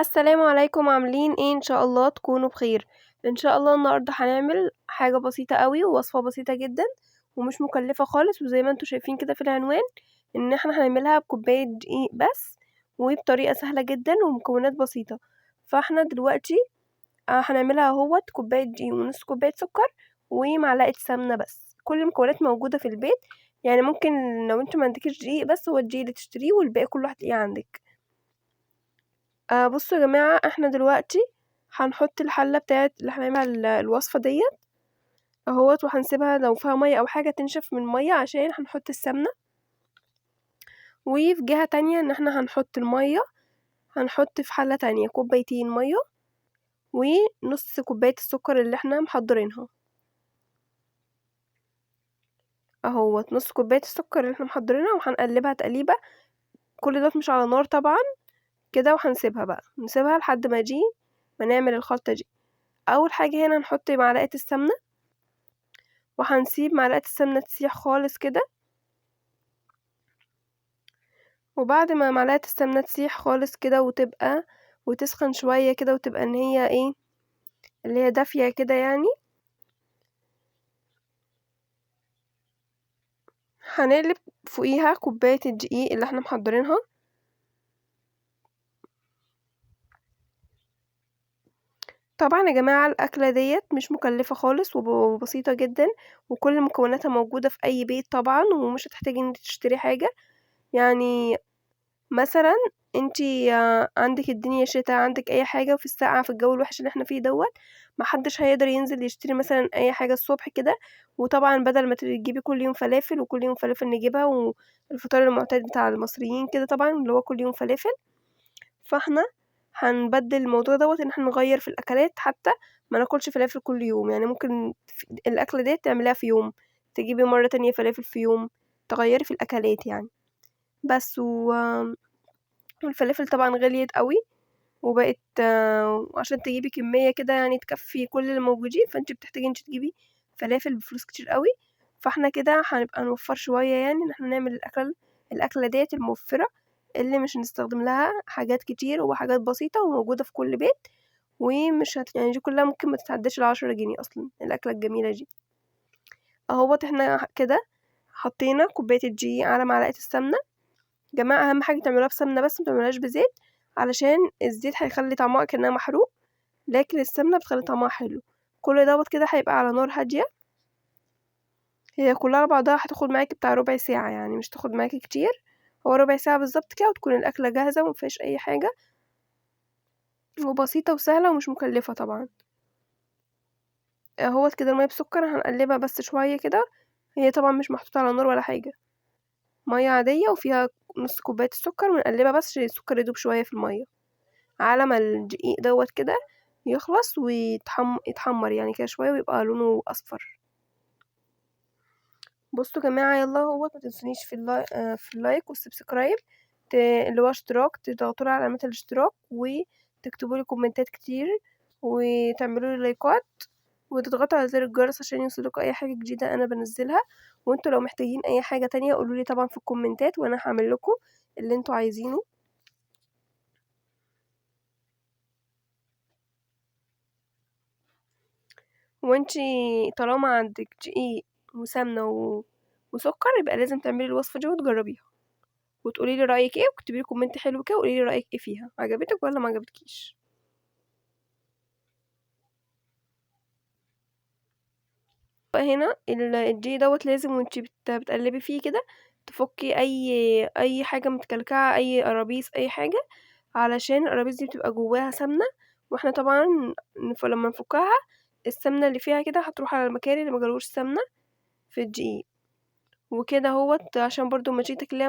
السلام عليكم، عاملين ايه؟ ان شاء الله تكونوا بخير. ان شاء الله النهارده هنعمل حاجة بسيطة قوي ووصفه بسيطة جدا ومش مكلفة خالص، وزي ما انتم شايفين كده في العنوان ان احنا هنعملها بكوبايه دقيق بس وبطريقة سهلة جدا ومكونات بسيطة. فاحنا دلوقتي هنعملها اهوت كوباية دقيق ونص كوباية سكر ومعلقة سمنه بس. كل المكونات موجودة في البيت، يعني ممكن لو انتوا ما عندكيش دقيق بس هو الدقيق اللي تشتريه والباقي كله هتلاقيه عندك. بصوا يا جماعة، احنا دلوقتي هنحط الحلة بتاعت اللي هنعملها الوصفة ديت اهوت، وهنسيبها لو فيها مية او حاجة تنشف من المية عشان هنحط السمنة. وفي جهة تانية ان احنا هنحط المية، هنحط في حله تانية كوبايتين مية ونص كوباية السكر اللي احنا محضرينها اهوت، نص كوباية السكر اللي احنا محضرينها، وهنقلبها تقليبه. كل دوت مش على نار طبعا كده، وهنسيبها بقى، نسيبها لحد ما دي ما نعمل الخلطة دي. اول حاجة هنا هنحط معلقه السمنة، وهنسيب معلقه السمنة تسيح خالص كده. وبعد ما معلقه السمنة تسيح خالص كده وتسخن شوية كده وتبقى ان هي ايه اللي هي دافيه كده يعني، هنقلب فوقيها كوباية الدقيق اللي احنا محضرينها. طبعا يا جماعة الاكلة ديت مش مكلفة خالص وبسيطة جدا، وكل مكوناتها موجودة في اي بيت طبعا، ومش هتحتاجي ان انت تشتري حاجة. يعني مثلا انت عندك الدنيا شتا، عندك اي حاجة في الساقعه في الجو الوحش اللي احنا فيه دوت، محدش هيقدر ينزل يشتري مثلا اي حاجة الصبح كده. وطبعا بدل ما تجيبي كل يوم فلافل وكل يوم فلافل نجيبها، والفطار المعتاد بتاع المصريين كده طبعا اللي هو كل يوم فلافل، فاحنا هنبدل الموضوع دوت ان احنا نغير في الاكلات، حتى ما ناكلش فلافل كل يوم. يعني ممكن الاكلة ديت تعمليها في يوم، تجيبي مرة تانية فلافل في يوم، تغيري في الاكلات يعني بس. والفلافل طبعا غليت قوي وبقت، عشان تجيبي كمية كده يعني تكفي كل اللي موجودين، فانت بتحتاجي انت تجيبي فلافل بفلوس كتير قوي. فاحنا كده هنبقى نوفر شوية، يعني ان احنا نعمل الاكلة ديت الموفره اللي مش هنستخدم لها حاجات كتير وحاجات بسيطة وموجودة في كل بيت، ومش هت يعني دي كلها ممكن ما تتعداش 10 جنيه اصلا الاكلة الجميلة دي اهوت. احنا كده حطينا كوباية الدقيق على معلقه السمنة. جماعة اهم حاجة تعملوها بسمنه بس، ما تعملوهاش بزيت، علشان الزيت هيخلي طعمها كانها محروق، لكن السمنة بتخلي طعمها حلو. كل دوت كده هيبقى على نار هادية، هي كلها على بعضها هتاخد معاكي بتاع ربع ساعة، يعني مش تاخد معاكي كتير، هو ربع ساعة بالظبط كده وتكون الاكلة جاهزة ومفيهاش اي حاجة، وبسيطة وسهلة ومش مكلفة طبعا. اهوت كده المية بسكر هنقلبها بس شوية كده، هي طبعا مش محطوطة على النار ولا حاجة، مية عادية وفيها نص كوباية السكر، ونقلبها بس عشان السكر يدوب شوية في المية، على ما الدقيق دوت كده يخلص ويتحمر يعني كده شوية ويبقى لونه اصفر. بصوا يا جماعة، يلا اهوت ما تنسونيش في ال like وال subscribe، اللي هو اشتراك، تضغطوا على علامة الاشتراك وتكتبوا لي كومنتات كتير وتعملوا لي لايكات وتضغطوا على زر الجرس عشان يوصلكوا اي حاجة جديدة انا بنزلها. وانتوا لو محتاجين اي حاجة تانية قولوا لي طبعا في الكومنتات وانا هعمل لكم اللي انتوا عايزينه. وانتي طالما عندك دقيق وسمنه وسكر يبقى لازم تعملي الوصفة دي وتجربيها وتقولي لي رايك ايه، واكتبي لي comment حلو كده وقولي لي رايك ايه فيها، عجبتك ولا ما عجبتكيش. هنا الدقيق دوت لازم وانتي بتقلبي فيه كده تفكي اي حاجة متكلكعه، اي قرابيس، اي حاجة، علشان القرابيس دي بتبقى جواها سمنه، واحنا طبعا لما نفكها السمنة اللي فيها كده هتروح على المكان اللي ما جالوش سمنه في الدقيق وكده اهوت، عشان برضو لما تيجي تاكليها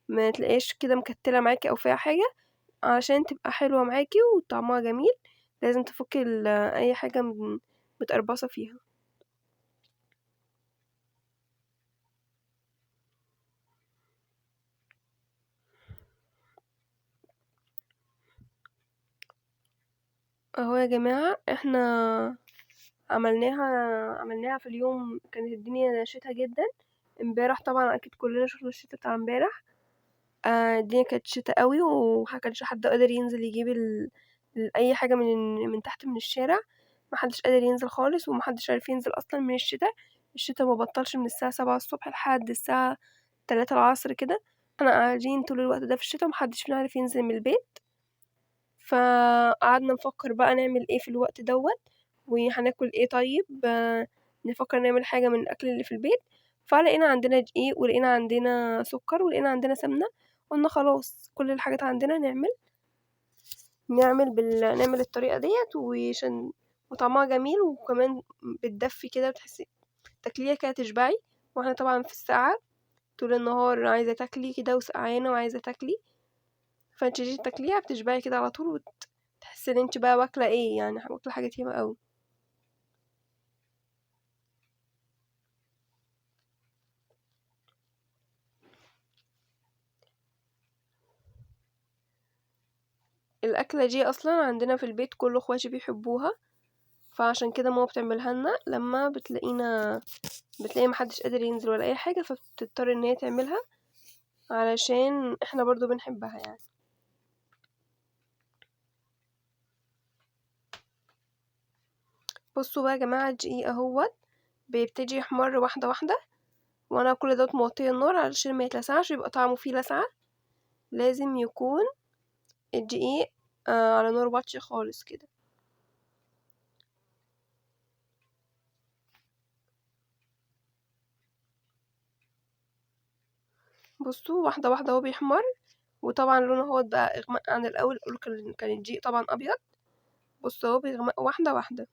ما تلاقيهاش كده مكتله معاكي او فيها حاجة، علشان تبقى حلوة معاكي وطعمها جميل لازم تفكي اي حاجة متقربصه فيها. اهو يا جماعة احنا عملناها في اليوم، كانت الدنيا شتا جدا امبارح، طبعا اكيد كلنا شفنا الشتا بتاع امبارح. الدنيا كانت شتا أوي وما كانش حد قادر ينزل يجيب أي حاجة من تحت من الشارع، ما حدش قادر ينزل خالص، وما حدش عارف ينزل أصلًا من الشتا. الشتا ما بطلش من الساعة 7 الصبح لحد الساعة 3 العصر كده، إحنا قاعدين طول الوقت ده في الشتا وما حدش فينا عارف ينزل من البيت. فقعدنا نفكر بقى نعمل إيه في الوقت دوت، وهناكل إيه طيب، نفكر نعمل حاجة من الأكل اللي في البيت. فلقينا عندنا دقيق، ولقينا عندنا سكر، ولقينا عندنا سمنة، قلنا خلاص كل الحاجات عندنا نعمل الطريقة ديت، وطعمها جميل، وكمان بتدفي كده، بتحسي تاكليها كده تشبعي. واحنا طبعا في السقعة طول النهار عايزة تاكلي كده وسقعانة وعايزة تاكلي، فانت تيجي تاكليها بتشبعي كده على طول، وتحسي ان انت بقى واكلة ايه، واكلة حاجة ياما قوي. الأكلة دي أصلا عندنا في البيت كل اخواتي بيحبوها، فعشان كده ماما بتعملها لنا لما بتلاقي محدش قادر ينزل ولا أي حاجة، فبتضطر إن هي تعملها علشان احنا برضو بنحبها. بصوا بقى يا جماعة، الدقيق اهوت بيبتدي يحمر واحدة واحدة، وانا كل دوت موطية النار علشان ما يتلسعش ويبقى طعمه فيه لسعة. لازم يكون الدقيق على نار واطية خالص كده. بصوا واحدة واحدة اهو بيحمر، وطبعا لونه اهوت بقى اغمق عن الاول، الاول كان الدقيق طبعا ابيض. بصوا اهو بيغمق واحدة واحدة.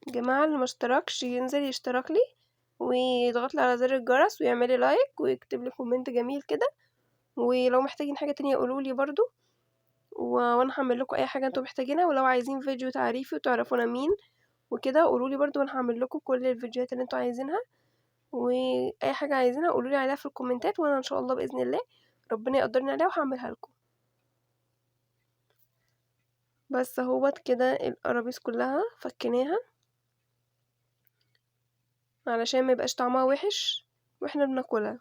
جماعة اللي ما اشتركش ينزل يشترك لي، ويضغط لي على زر الجرس، ويعمل لي like، ويكتب لي comment جميل كده. ولو محتاجين حاجة تانية قولوا لي برضو، وانا هعمل لكم اي حاجة انتم محتاجينها. ولو عايزين فيديو تعريفي وتعرفوا انا مين وكده قولوا لي برضو، وانا هعمل لكم كل الفيديوهات اللي انتم عايزينها. واي حاجة عايزينها قولوا لي عليها في الكومنتات، وانا ان شاء الله بإذن الله ربنا يقدرني عليها وهعملها لكم. بس اهوت كده القرابيص كلها فكيناها علشان ما يبقاش طعمها وحش واحنا بناكلها.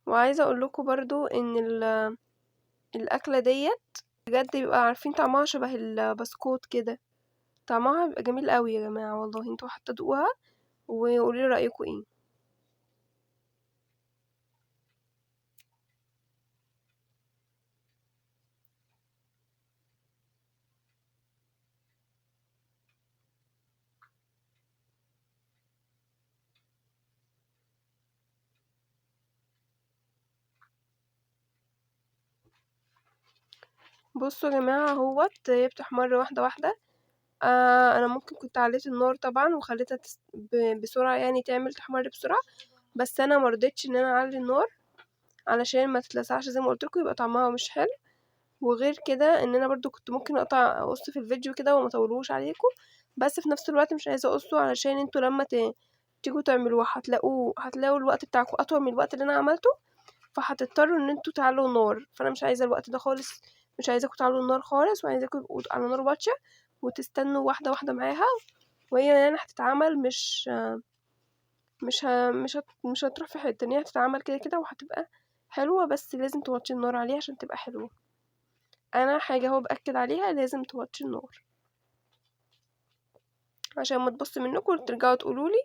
وعايزه اقول لكم برضو ان الاكله ديت بجد بيبقى عارفين طعمها شبه البسكوت كده، طعمها بيبقى جميل قوي يا جماعه والله. انتوا حتى دوقوها وقولوا لي رايكم ايه. بصوا يا جماعه اهوت هي بتحمر واحده واحده. انا ممكن كنت عليت النار طبعا وخليتها بسرعه، تعمل تحمر بسرعه، بس انا مرضتش ان انا اعلي النار علشان ما تتلسعش زي ما قلت لكم، يبقى طعمها مش حلو. وغير كده ان انا برضو كنت ممكن اقص في الفيديو كده وما اطولوش عليكم، بس في نفس الوقت مش عايزه اقصه علشان انتوا لما تيجوا تعملوها هتلاقوا الوقت بتاعكم اطول من الوقت اللي انا عملته، فهتضطروا ان انتوا تعلوا النار. فانا مش عايزه الوقت ده خالص، مش عايزاكم تعلوا النار خالص، وعايزاكم تبقوا على نار واطيه وتستنوا واحده واحده معاها، وهي هتتعمل مش هتروح في حته، ان هي هتتعمل كده كده وهتبقى حلوه، بس لازم توطي النار عليها عشان تبقى حلوه. انا حاجه اهو باكد عليها، لازم توطي النار عشان ما تبص منكم وترجعوا تقولوا لي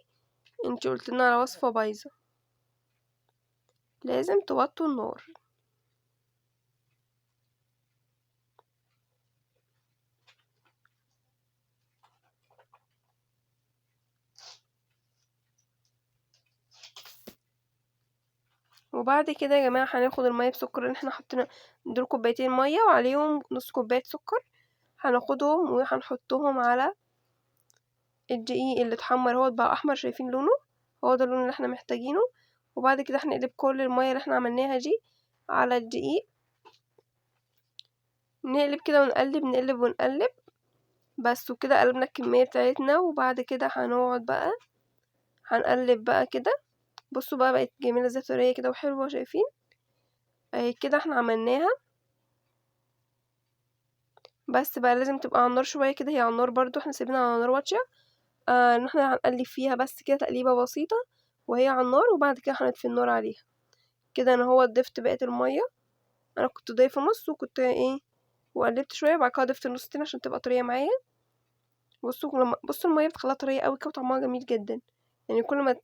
انتي قلت لنا على وصفه بايظه. لازم توطوا النار. وبعد كده يا جماعه هناخد الميه بسكر اللي احنا حطينا دول كوبايتين ميه وعليهم نص كوبايه سكر، هناخدهم وهنحطهم على الدقيق اللي اتحمر اهو بقى احمر، شايفين لونه هو ده اللون اللي احنا محتاجينه. وبعد كده هنقلب كل المية اللي احنا عملناها دي على الدقيق، نقلب كده ونقلب، نقلب ونقلب بس. وكده قلبنا الكمية بتاعتنا. وبعد كده هنقعد بقى هنقلب بقى كده. بصوا بقى بقت جميلة زي طرية كده وحلوة، شايفين؟ اهي كده احنا عملناها. بس بقى لازم تبقى على النار شوية كده، هي على النار برضو، احنا سايبينها على نار واطية، ان احنا هنقلب فيها بس كده تقليبة بسيطة وهي على النار، وبعد كده هنطفي النار عليها كده. انا هو ضفت بقية المية، انا كنت ضايفة نص وكنت ايه وقلبت شوية، وبعد كده ضفت النص تاني عشان تبقى طرية معايا. بصوا المية بتخليها طرية قوي كده وطعمها جميل جدا، يعني كل ما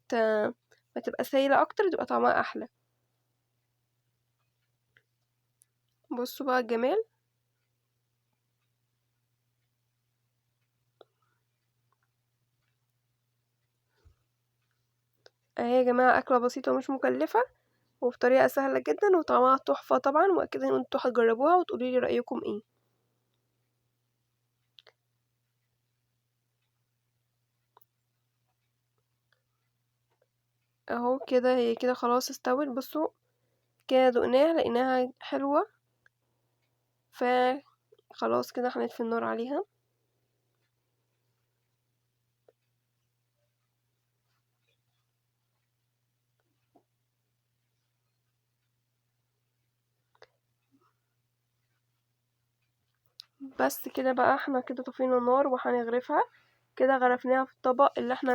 تبقى سايلة اكتر تبقى طعمها احلى. بصوا بقى الجمال. اهي يا جماعة اكلة بسيطة ومش مكلفة وبطريقة سهلة جدا وطعمها تحفة طبعا، واكيد ان انتوا هتجربوها وتقولوا لي رأيكم ايه. اهو كده هي كده خلاص استوت. بصوا كده دقناها لقيناها حلوة، فخلاص كده هنطفي النار عليها. بس كده بقى احنا كده طفينا النار وهنغرفها كده، غرفناها في الطبق اللي احنا